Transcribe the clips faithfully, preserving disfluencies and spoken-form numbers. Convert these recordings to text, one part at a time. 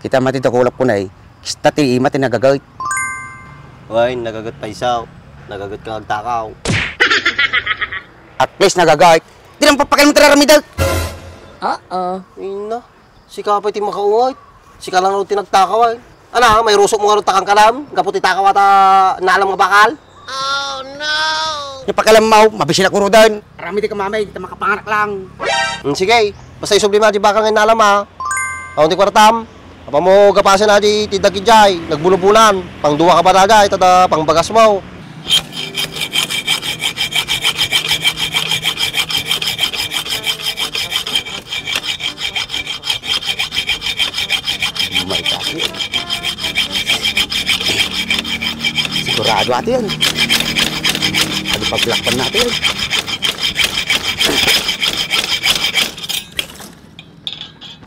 Ita mati dakulap ko na eh. Kista ti ima ti nagaget. Wen, nagaget pay isu. Nagaget ka nga agtakaw. At least nagaget. Di lang papakialam ti raramidek. Oo. Ina, sika pay ti makaungay. Sika lang ti nagtakaw ay. Ana, mairusok mo nga run ta kankalam, gapu ti takaw ta naalam nga bakal? Oh, no! Nya pakialam mo, mabisin ako ruden. Aramid ka mamay, di ta makapanganak lang. Hmm, sige, basta isubli mo di bakal nga naalam, ha. Awan ti kuartam. Apa mo gapasen a di ti dagiti jay, nagbulobulan, pangdua ka barangay, tada pangbagas mo. Umay ka, ate. Sigurado, ate, yan. Ano paglakpan natin?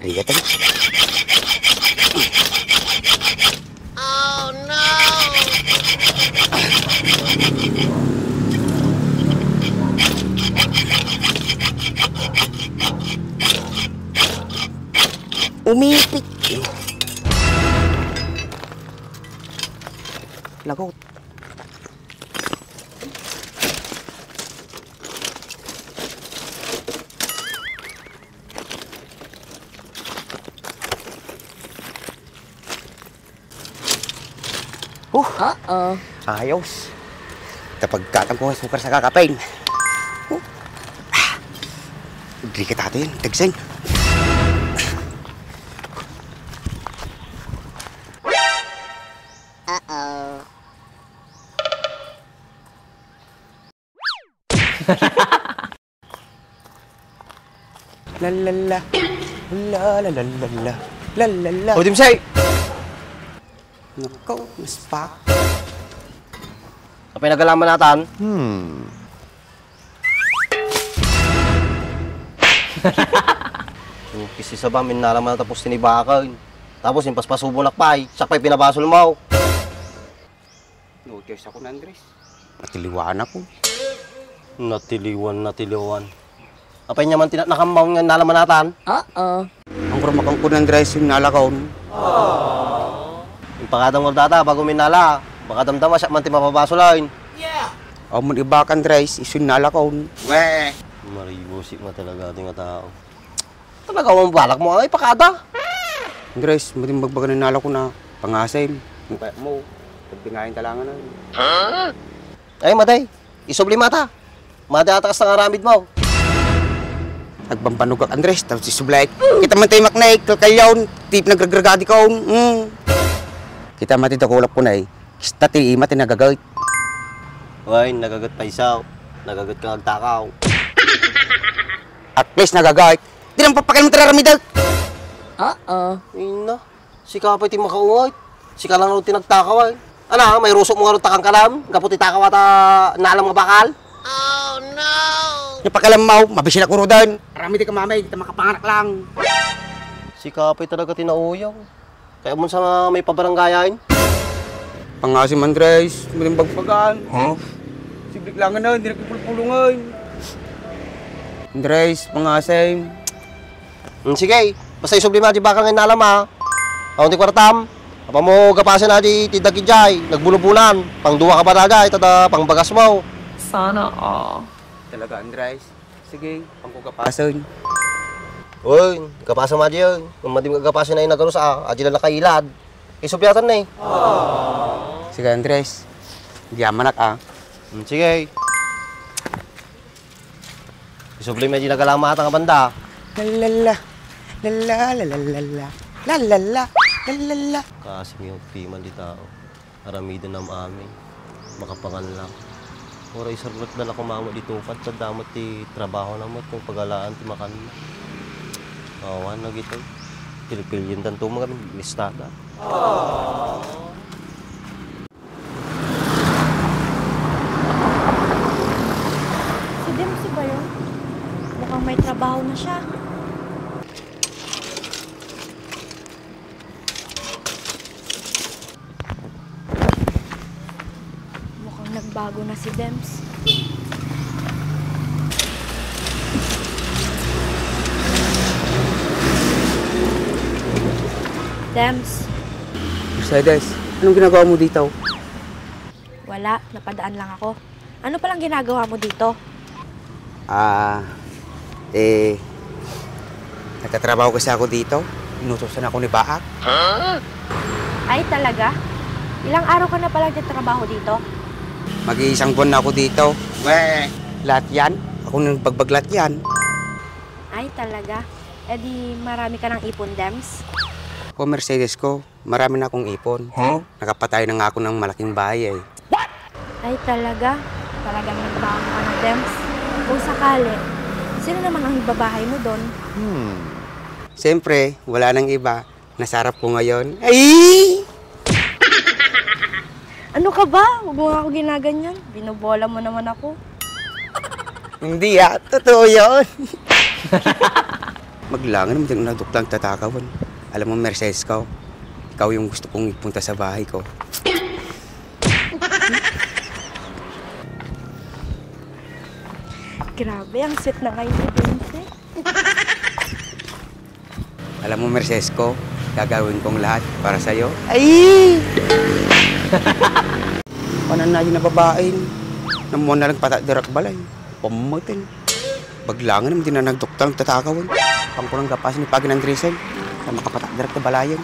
Rigat, ate. Umipit. Lagot. Uh, Uh-oh. Ayos. Tapagkatan ko nga sukar sa kakapin. Uh. Ah. Di ka tatin, tagsen. Uh-oh. La, la, la. La, la, la, la, la. La, la, la. O, Dimsay! Nako, naspak. Apay nagalaman natan? Hmm. O, kisisa ba, minnalaman na tapos tinibakan. Tapos, impaspasubonak pay, siak pay pinabasol mo. No choice ako na, Andres. Natiliwan ako. Natiliwan, natiliwan. Apay nia man ti natnakam nga nalamanatan? Oo. Ang rumakang ko na, Andres, yung nalakaw. Impakadam nga data, bago minala. Baka damdama, siak man ti mapabasol, ay. Amun iba kan, Andres, isun nalakaw. Weh! Maribusit mo talaga, ating tao. Talaga, ang balak mo, ay, pakada. Andres, madimbagbagan na nalako na pangasem. Ang kaya mo, pagbingayan talangan na. Ay, matay. Isubli mata. Madi ata kas nangaramid mo. Nagbambanugak, Andres, tapos isublay. Kita man tayo maknaik, kalkalyaw, ti pinagragragadi ko. Mm. Kita mati dakulap ko na eh. Kista ti ima ti nagaget. Wen, nagaget pay isu. Nagaget ka nga agtakaw. At least nagaget. Di lang papakialam ti raramidek. Oo. Ina, sika pay ti makaungay. Sika lang ti nagtakaw ay. Ana, mairusok mo nga run ta kankalam, gapu ti takaw ta naalam nga bakal? Oh, no! Nya pakialam mo, mabisin ako ruden. Aramid ka mamay, di ta makapanganak lang. Sika pay talaga ti nauyaw. Kaya mo sa may pabarangayan? Pangasem, Andres, malimbagbagan. Huh? Siblik lang na, hindi nakipulpulungan. Andres, pangasem. Hmm, sige, basta isubli mo, di bakal nga inalam, ha? Awan ti kuartam. Apa mo gapasen a di ti dagijay, nagbulobulan, pangdua ka barangay, tada pangbagas mo. Sana all. Talaga, Andres. Sige, pangko gapasen. Uy, gapasen mo, adi, uy. Ang madim nga gapasen ay nagarusa, ah. Adi lang nakailad. Isubliatan na eh. Sige, Andres. Di amanak, ah. Hmm, sige. Isubli mo, di nagalamatan nga banda. La, la, la. La, la, la, la, la, la. La, la, la. La, la, la. Kasi may piman di tao. Aramiden am-amin. Makapangan lang. Uray sarlat da la kumama di tukad, ta damo ti trabaho na met, kung pagalaan ti makan na. Awan na gito. Pilpilyen tanto mo kami, listada. Si Dempsey ba yun? Mukhang may trabaho na siya. Mukhang nagbago na si Dems. Dems. Mercedes, anong ginagawa mo dito? Wala, napadaan lang ako. Ano palang ginagawa mo dito? Ah, eh, nagtatrabaho kasi ako dito. Inutusan ako ni Baak. Ay, talaga? Ilang araw ka na pala nagtatrabaho dito? Mag-iisang buwan na ako dito. Weh! Lahat yan? Ako nang bagbag lahat yan. Ay, talaga? E di marami ka ng ipon, Dems? O, Mercedes ko. Marami na akong ipon. Huh? Nakapatayo na nga ako ng malaking bahay eh. Ay, talaga? Talagang nagbaon ka na, Dems. Kung sakali, sino naman ang ibabahay mo doon? Hmm. Siyempre, wala nang iba. Nasarap ko ngayon. Ay! Ano ka ba? Huwag mo nga ako ginaganyan. Binobola mo naman ako. Hindi ah, totoo yun. Maglangan naman din nagduklang tatakawan. Alam mo, Mercedes ko, ikaw yung gusto kong ipunta sa bahay ko. Grabe, ang sweet na ngayon ni Vincent. Alam mo, Mercedes ko, gagawin kong lahat para sa'yo. Ay! Panan na yun na babaeng, namuan na lang pata dirak balay. Pamatin. Baglangan naman din na nagdukta, nagtatakawan. Pangkulang gapas ni Pagin Andresen, na makapata dirak na balayan.